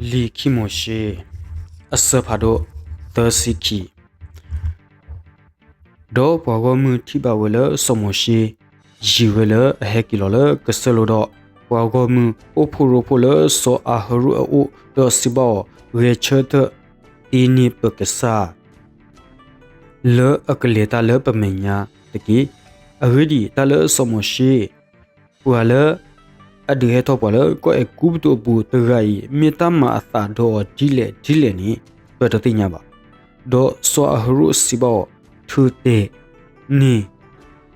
လံာ်ခံမိၤၡ့ အဆၢဖးဒိၣ်သၢဆံခံ. ဒီးပှၤဂီၢ်မုၢ်ထံၣ်ဘၣ်ဝဲလၢစီၤမိၤၡ့ ယံာ်ဝဲလၢအဟဲက့ၤလီၤလၢကစၢၢ်လိၤဒီး, ပှၤဂီၢ်မုၢ်အိၣ်ဖှိၣ်ရိဖှိၣ်လၢစီၤအၤဟရိၣ်အအိၣ်, ဒီးစံးဘၣ်အီၤ, ဂဲၤဆၢထၢၣ်တ့န့ၢ်ပကစၢ် လၢအကလဲၤတၢ်လၢပမဲာ်ညါတက့ၢ်. အဂ့ၢ်ဒ်အံၤ, တၢ်လၢစီၤမိၤၡ့ ပှၤလၢအဒုးဟဲထီၣ်ပှၤလၢကီၢ်အဲၤကူပတူးအပူၤတဂၤအံၤ, မ့ၢ်တၢ်မၤအသးဒီးအီၤဒ်လဲၣ်ဒ်လဲၣ်န့ၣ်, ပတသ့ၣ်ညါဘၣ်. ဒီးစီၤအၤဟရိၣ်စံးဘၣ်အီၤ, ထုးတဲာ်န့ၢ်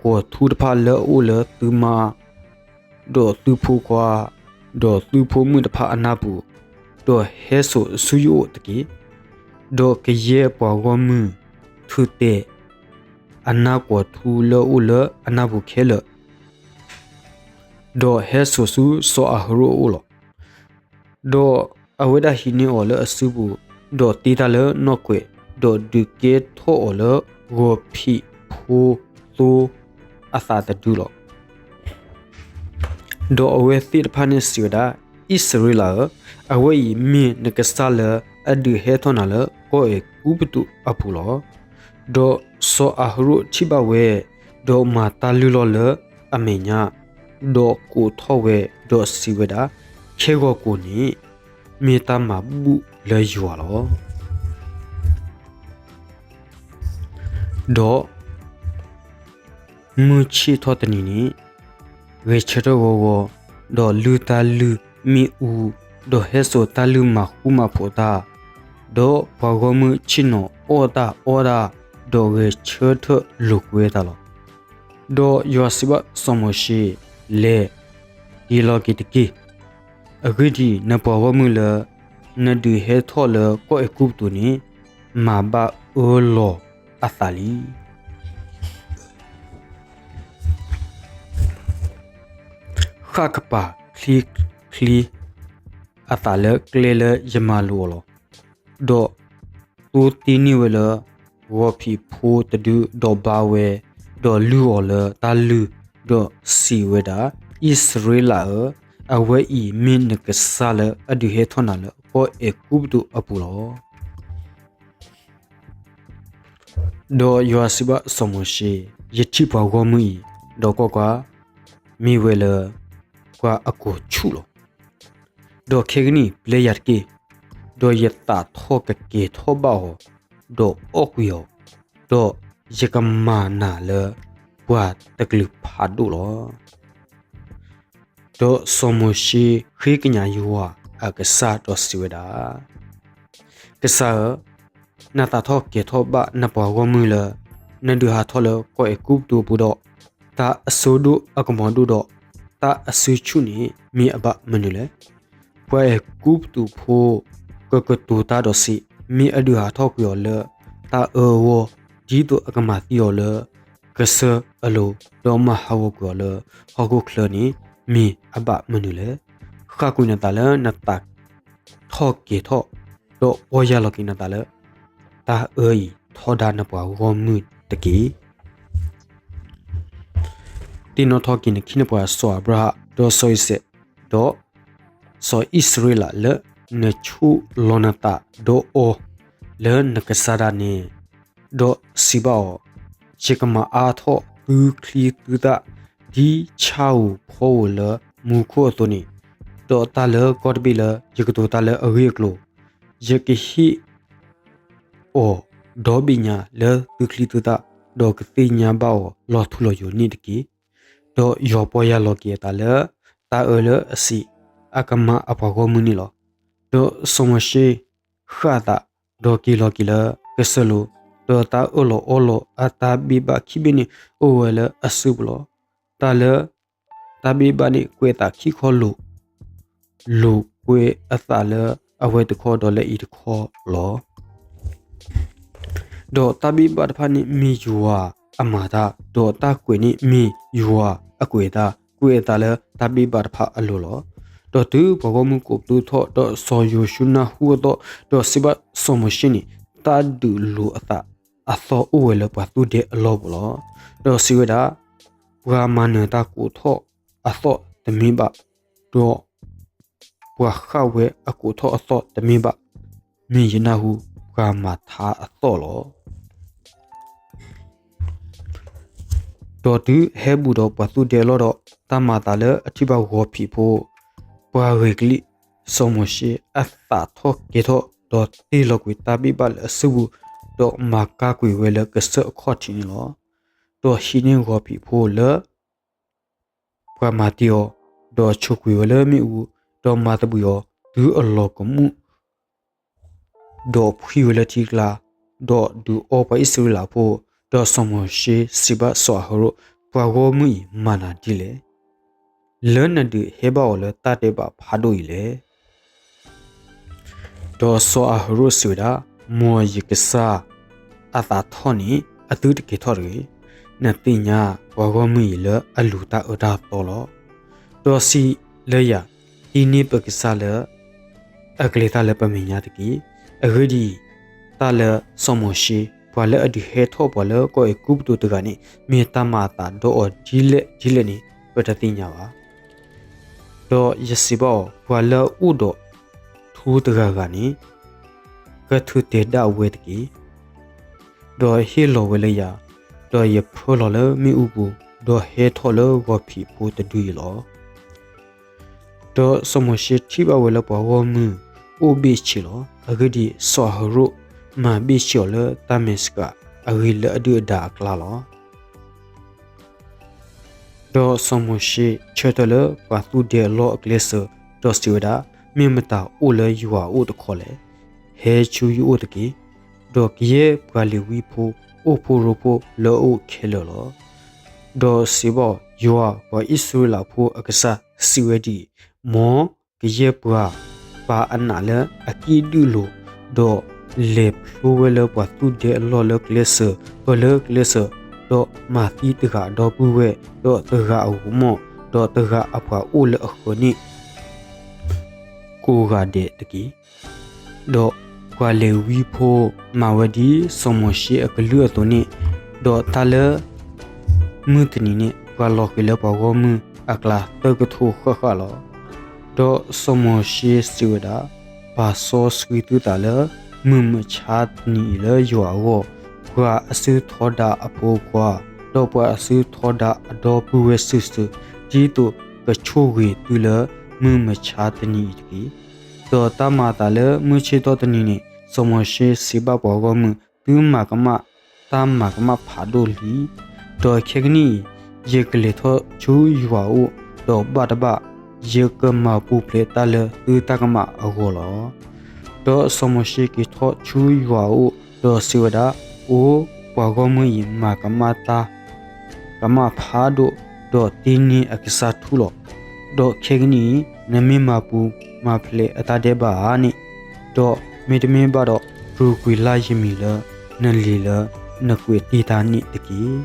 ကွီၢ်ထူတဖၣ်လၢအအိၣ်လၢသုမါ ဒီးသုဖိခွါ, ဒီးသုဖိမုၣ်တဖၣ်အနၢ်ပူၤ, ဒီးဟဲစိာ်ဆူယအိၣ်တက့ၢ်. ဒီးကယဲၢ်ပှၤဂီၢ်မုၢ် ထုးတဲာ်အနၢ်ကွီၢ်ထူလၢအအိၣ်လၢအနၢ်ပူၤခဲလၢာ်, ဒီးဟဲစိာ်ဆူစီၤအၤဟရိၣ်အအိၣ်လီၤ. ဒီးအဝဲဒၣ်ဟံးန့ၢ်အီၤလၢအစုပူၤ, ဒီးတ့တၢ်လၢနီၣ်ကွဲး, ဒီးဒုးကဲထီၣ်အီၤလၢဂီၤဖံးဖိသိအသးတဒုလီၤ. ဒီးအဝဲသ့ၣ်တဖၣ်န့ၣ်စံးဝဲဒၣ်, အံၣ်စရ့လးဧၢ, အဝဲအံၤမ့ၢ်နကစၢ်လၢအဒုးဟဲထီၣ်နၤလၢကီၢ်အဲၤကူပတူးအပူၤလီၤ. ဒီးစီၤအၤဟရိၣ်ထံၣ်ဘၣ်ဝဲ, ဒီးမၤတၢ်လုၢ်လီၢ်လၢအမဲာ်ညါ, ဒီးကိးထီၣ်ဝဲ, ဒီးစံးဝဲဒၣ်, ခဲဂီၤကိာ်န့ၣ် မ့ၢ်တၢ်မၤဘူၣ်လၢယွၤလီၤ. ဒီးမုၢ်ဆ့ၣ်ထီၣ်တနံၤန့ၣ်, ဂဲၤဆၢထၢၣ်ဂီၤဂီၤ, ဒီးလုၢ်တၢ်လုၢ်မ့ၣ်အူ, ဒီးဟဲစိာ်တၢ်လုၢ်မၤဃူမၤဖိးတၢ်, ဒီးပှၤဂီၢ်မုၢ်ဆ့ၣ်နီၤအီၣ်တၢ်အီတၢ်, ဒီးဂဲၤဆၢထၢၣ်လိာ်ကွဲတၢ်လီၤ. ဒီးယွၤစံးဘၣ်စီၤမိၤၡ့, လဲၤ, က့ၤလီၤက့ၤတက့ၢ်. အဂ့ၢ်ဒ်အံၤ, နပှၤဂီၢ်မုၢ်လၢ နဒုးဟဲထီၣ်လၢကီၢ်အဲၤကူပတူးန့ၣ်, မၤဘၣ်အၢလီၤအသးလံ. ဃၣ်ကပၤချံချံအသးလၢကျဲလၢယမၤလိာ်အီၤလီၤ. ဒီးသိတ့န့ၢ်ဝဲလၢဂီၤဖံးဖိတဒု, ဒီးဘါဝဲ, ဒီးလုၢ်အီၤလၢတၢ်လုၢ်, ဒီးစံးဝဲဒၣ်, အံၣ်စရ့လးဧၢ, အဝဲအံၤမ့ၢ်နကစၢ်လၢအဒုးဟဲထီၣ်နၤလၢကီၢ်အဲၤကူပတူးအပူၤလီၤ. ဒီးယွၤစံးဘၣ်စီၤမိၤၡ့, ယထံၣ်ပှၤဂီၢ်မုၢ်အံၤ, ဒီးကွၢ်ကွၢ်, မ့ၢ်ဝဲလၢပှၤအကိာ်ဆူၣ်လီၤ. ဒီးခဲကနံၣ်အံၤပျဲယၤတက့ၢ်, ဒီးယသးထီၣ်ကကဲၤထီၣ်ဘၣ်အီၤ, ဒီးအီၣ်ကွံာ်အီၤ, ဒီးယကမၤနၤလၢပှၤတကလုာ်ဖးဒိၣ်လီၤ. ဒီးစီၤမိၤၡ့ဃ့ကညးယွၤအကစၢ်ဒီးစံးဝဲဒၣ်, ကစၢ်ဧၢ, နသးထီၣ်ကဲၤထီၣ်ဘၣ်နပှၤဂီၢ်မုၢ်လၢ နဒုးဟးထီၣ်လၢကီၢ်အဲၤကူပတူးအပူၤဒီး, တၢ်အစိဒိၣ်အကမီၤဒိၣ်ဒီးတၢ်အစုဆူၣ်န့ၣ် မ့ၢ်အဘၣ်မနုၤလဲၣ်. ပှၤအဲၤကူပတူးဖိကကတိၤတၢ်ဒီးစံး, မ့ၢ်အဒုးဟးထီၣ်ကွံာ်အီၤလၢတၢ်အၢအဂီၢ်, ဒ်သိးအကမၤသံအီၤလၢကစၢၢ်အလိၤ, ဒီးမၤဟးဂီၤကွံာ်အီၤလၢဟီၣ်ခိၣ်ချၢန့ၣ် မ့ၢ်အဘၣ်မနုၤလဲၣ်. ဃၣ်ကွံာ်နသးလၢနသးထီၣ်ကဲၤထီၣ်, ဒီးပီၢ်ယၢ်လီၤက့ၤနသးလၢ တၢ်အၢအံၤထီဒါနပှၤဂီၢ်မုၢ်တက့ၢ်. သ့ၣ်နီၣ်ထီၣ်က့ၤနခ့နပှၤစီၤအၤဘြၤဟၣ်, ဒီးစီၤအံၤစဲး, ဒီးစီၤအံၣ်စရ့လးလၢနဆိၣ်လီၤနသးဒီးအီၤလၢနကစၢ်ဒၣ်နဲ, ဒီးစံးဘၣ်အီၤ, ယကမၤအါထီၣ်သုချံသုသၣ် ဒ်ဆၣ်ဧိၤဖီဧိၤလၢမူခိၣ်အသိးန့ၣ်, ဒီးတၢ်လၢကီၢ်တဘ့ၣ်လၢယကတိၤတၢ်လၢအဂ့ၢ်အကျိၤ, ယကဟ့ၣ် အီၤဒီဘ့ၣ်ညါလၢသုချံသုသၣ်, ဒီးကသ့ၣ်ညါဘၣ်အီၤလီၤထူလီၤယိာ်န့ၣ်တက့ၢ်. ဒီးယွၤပီၢ်ယၢ်လီၤက့ၤအသးလၢ တၢ်အၢလၢအစံးအကမၤအပှၤဂီၢ်မုၢ်န့ၣ်လီၤ. ဒီးစီၤမိၤၡ့ဃၣ်အသး, ဒီးက့ၤလီၤက့ၤလၢကစၢၢ်လိၤ, ဒီးတၢ်အၢၣ်လီၤအီလီၤအတၢ်ဘ့ၣ်ဘၣ်ခံဘ့ၣ်န့ၣ် အိၣ်ဝဲလၢအစုပူၤလီၤ. တၢ်လၢ တၢ်ဘ့ၣ်ဘၣ်န့ၣ် ကွဲးအသးခံခီလိာ်, လိာ်ကွဲးအသးလၢအဝဲတခီဒီးလၢအံၤတခီလီၤ. ဒီးတၢ်ဘ့ၣ်ဘၣ်တဖၣ်န့ၣ်မ့ၢ်ယွၤအမၤတၢ်, ဒီးတၢ်ကွဲးန့ၣ်မ့ၢ်ယွၤအကွဲးတၢ်, ကွဲးအသးလၢတၢ်ဘ့ၣ်ဘၣ်တဖၣ်အလိၤလီၤ. ဒီးတုၤပှၤဂီၢ်မုၢ်ကိးပသူထီၣ်, ဒီးစီၤယိၤၡူနၢ်ဟူအသီၣ်, ဒီးစံးဘၣ်စီၤမိၤၡ့န့ၣ်, တၢ်ဒုးလိၤအသးအသီၣ်အိၣ်ဝဲလၢပှၤသူၣ်ဒဲအလီၢ်ပူၤလီၤ. ဒီးစံးဝဲဒၣ်, ပှၤမၤနၢၤတၢ်ကိးထီၣ်အသီၣ်တမ့ၢ်ဘၣ်, ဒီး ပှၤဃၣ်ဝဲအကိးထီၣ်အသီၣ်တမ့ၢ်ဘၣ်, မ့ၢ်ယနၢ်ဟူပှၤမၤထါအသီၣ်လီၤ. ဒီးတုၤဟဲဘူးဒီးပှၤသူၣ်ဒဲအလီၢ်ဒီး တၢ်မၤအသးလၢအထံၣ်ဘၣ်ဂီၤဖံးဖိ, ပှၤဂ့ၤကလံၣ်, စီၤမိၤၡ့အသးထီၣ်ကဲၤထီၣ်, ဒီးတ့ၢ်လီၤကွံာ်တၢ်ဘ့ၣ်ဘၣ်လၢအစုပူၤ, ဒီးမၤကါကွံာ်ဝဲလၢကစၢၢ်အခီၣ်ထံးန့ၣ်လီၤ. ဒီးဟံးန့ၢ်ဂီၤဖံးဖိလၢ ပှၤမၤတ့ၢ်အီၤ, ဒီးဆိးကွံာ်ဝဲလၢမ့ၣ်အူ, ဒီးမၤသဘှံးအီၤတုၤအလီၤကမူၣ်, ဒီးဖှံဝဲလၢထံကျါ, ဒီးဒုးအီပှၤအံၣ်စရ့လးဖိ. ဒီးစီၤမိၤၡ့စံးဘၣ်စီၤအၤဟရိၣ်, ပှၤဂီၢ်မုၢ်အံၤမၤနၤဒ်လဲၣ်, လၢနဒုးဟဲဘၣ်အီၤလၢတၢ်ဒဲးဘးဖးဒိၣ်အံၤလဲၣ်. ဒီးစီၤအၤဟရိၣ်စံးဝဲဒၣ်, မ်ယကစၢ်အသးထီၣ်န့ၣ် အသုတကဲၤထီၣ်တဂ့ၤ. နသ့ၣ်ညါပှၤဂီၢ်မုၢ်အံၤလၢအလူၤတၢ်အၢတၢ်သီလီၤ. ဒီးစံးလၢယၤ, တ့န့ၢ်ပကစၢ်လၢ အကလဲၤတၢ်လၢပမဲာ်ညါတက့ၢ်. အဂ့ၢ်ဒ်အံၤ, တၢ်လၢစီၤမိၤၡ့ ပှၤလၢအဒုးဟဲထီၣ်ပှၤလၢကီၢ်အဲၤကူပတူးတဂၤန့ၣ် မ့ၢ်တၢ်မၤအသးဒီးအီၤဒ်လဲၣ်ဒ်လဲၣ်န့ၣ် ပတသ့ၣ်ညါဘၣ်. ဒီးယစံးဘၣ်အီၤ, ပှၤလၢအအိၣ်ဒီးထူတဂၤဂၤန့ၣ် ကထုးတဲာ်ဒၣ်ဝဲတက့ၢ်. ဒီးဟ့ၣ်လီၤဝဲလၢယၤ, ဒီးယဖၢလီၤလၢမ့ၣ်အူပူၤ, ဒီးဟဲထီၣ်လၢဂီၤဖံးဖိတဒုအံၤလီၤ. ဒီးစီၤမိၤၡ့ထံၣ်ဘၣ်ဝဲလၢပှၤဂီၢ်မုၢ်အိၣ်ဘ့ၣ်ဆ့လီၤ. အဂ့ၢ်ဒ်အံၤ, စီၤအၤဟရိၣ်မၤဘ့ၣ်ဆ့အီၤလၢတၢ်မဲာ်ဆှးအဂ့ၤလၢအဒုၣ်အဒါအကျါလီၤ. ဒီးစီၤမိၤၡ့ဆၢထၢၣ်လၢပှၤသူၣ်ဒဲအလီၢ်အကျဲစၢၤ, ဒီးစံးဝဲဒၣ်, မ့ၢ်မတၤအိၣ်လၢယွၤအအိၣ်တခီလဲၣ်. ဟဲဆူယအိၣ်တက့ၢ်. ဒီးကယဲၢ်ပှၤလ့ၤဝံဖိအိၣ်ဖှိၣ်ရိဖှိၣ်လၢအအိၣ်ခဲလၢာ်လီၤ. ဒီးစံးဘၣ်အီၤ, ယွၤပှၤအံၣ်စရ့လးဖိအကစၢ်စံးဝဲဒ်အံၤ, မ်ကယဲၢ်ပှၤပာ်အနးလၢအကံၣ်ဒုၣ်လိၤ, ဒီးလဲၤဖျိဝဲလၢပှၤသူၣ်ဒဲအလီၢ်လၢကျဲစၢၤ, ပၢၢ်လၢကျဲစၢၤ, ဒီးမၤသံတဂၤအဒီပုၢ်ဝဲၢ်, ဒီးတဂၤအဂီၤမီၢ်, ဒီးတဂၤအပှၤအိၣ်လၢအဃၢၤန့ၣ် ကိးဂၤဒဲးတက့ၢ်. ဒီးပှၤလ့ၤဝံဖိမၤဝဲဒ်စီၤမိၤၡ့အကလုၢ်အသိးန့ၣ်, ဒီးတၢ်လၢမုၢ်တနံၤန့ၣ် ပှၤလီၤဃံၤလၢပှၤဂီၢ်မုၢ်အကျါသၢကထိဃၣ်ဃၣ်လီၤ. ဒီးစီၤမိၤၡ့စံးဝဲဒၣ်, ပာ်စီဆှံသုသးလၢမုၢ်မဆါတနံၤအံၤလၢယွၤအဂီၢ်, ပှၤအစုထီဒါအဖိခွါ, ဒီးပှၤအစုထီဒါအဒီပုၢ်ဝဲၢ်စုာ်စုာ်, ဒ်သိးကဆိၣ်ဂ့ၤသုလၢမုၢ်မဆါတနံၤအံၤတက့ၢ်. ဒီးတၢ်မၤအသးလၢမုၢ်ဆ့ၣ်ထီၣ်တနံၤန့ၣ်, စီၤမိၤၡ့စံးဘၣ်ပှၤဂီၢ်မုၢ်, သုမၤကမၣ်တၢ်မၤကမၣ်ဖးဒိၣ်လံ. ဒီးခဲကနံၣ်အံၤ, ယကလဲၤထီၣ်ဆူယွၤအအိၣ်, ဒီးဘၣ်တဘၣ်, ယကမၤပူၤဖျဲးတၢ်လၢသုတၢ်ကမၣ်အဂီၢ်လီၤ. ဒီးစီၤမိၤၡ့က့ၤထီၣ်ဆူယွၤအအိၣ်, ဒီးစံးဝဲဒၣ်, အိ, ပှၤဂီၢ်မုၢ်အံၤမၤကမၣ်တၢ် ကမၣ်ဖးဒိၣ်, ဒီးတ့န့ၢ်အကစၢ်ထူလီၤ. ဒီးခဲကနံၣ်အံၤ, နမ့ၢ်မၤပူၤမၤဖျဲးအတၢ်ဒဲးဘးဧါန့ၣ်, ဒီးမ့တမ့ၢ်ဘၣ်ဒီး, တြူာ်ကွံာ်လၢယမံၤလၢနလံၤလၢနကွဲးတ့ၢ်တၢ်န့ၣ်တက့ၢ်.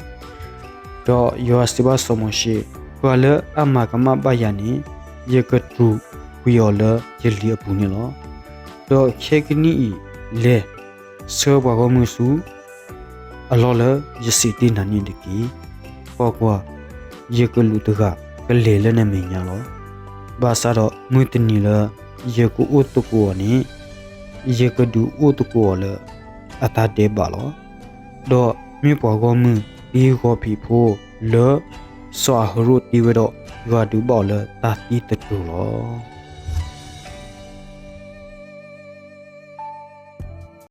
ဒီးယွၤစံးဘၣ်စီၤမိၤၡ့, ပှၤလၢအမၤကမၣ်ဘၣ်ယၤန့ၣ်, ယကတြူာ်ကွံာ်အီၤလၢယလံၤအပူၤန့ၣ်လီၤ. ဒီးခဲကနံၣ်အံၤ, လဲၤဆှၢပှၤဂီၢ်မုၢ်ဆူ အလီၢ်လၢယစံးတ့ၢ်နၤန့ၣ်တက့ၢ်. ကွၢ်ကွၢ်, ယကလူးတဂၤကလဲၤလၢနမဲာ်ညါလီၤ. ဘၣ်ဆၣ်ဒီးမုၢ်တနံၤလၢယကအိၣ်သကိးအီၤန့ၣ်, ယကဒုးအိၣ်သကိးအီၤလၢအတၢ်ဒဲးဘးလီၤ. ဒီးမ့ၢ်ပှၤဂီၢ်မုၢ်သံဂီၤဖံးဖိလၢစီၤအၤဟရိၣ်တ့ဝဲဒီး, ယွၤဒုးဘၣ်အီၤလၢတၢ်သံသတြိာ်လီၤ.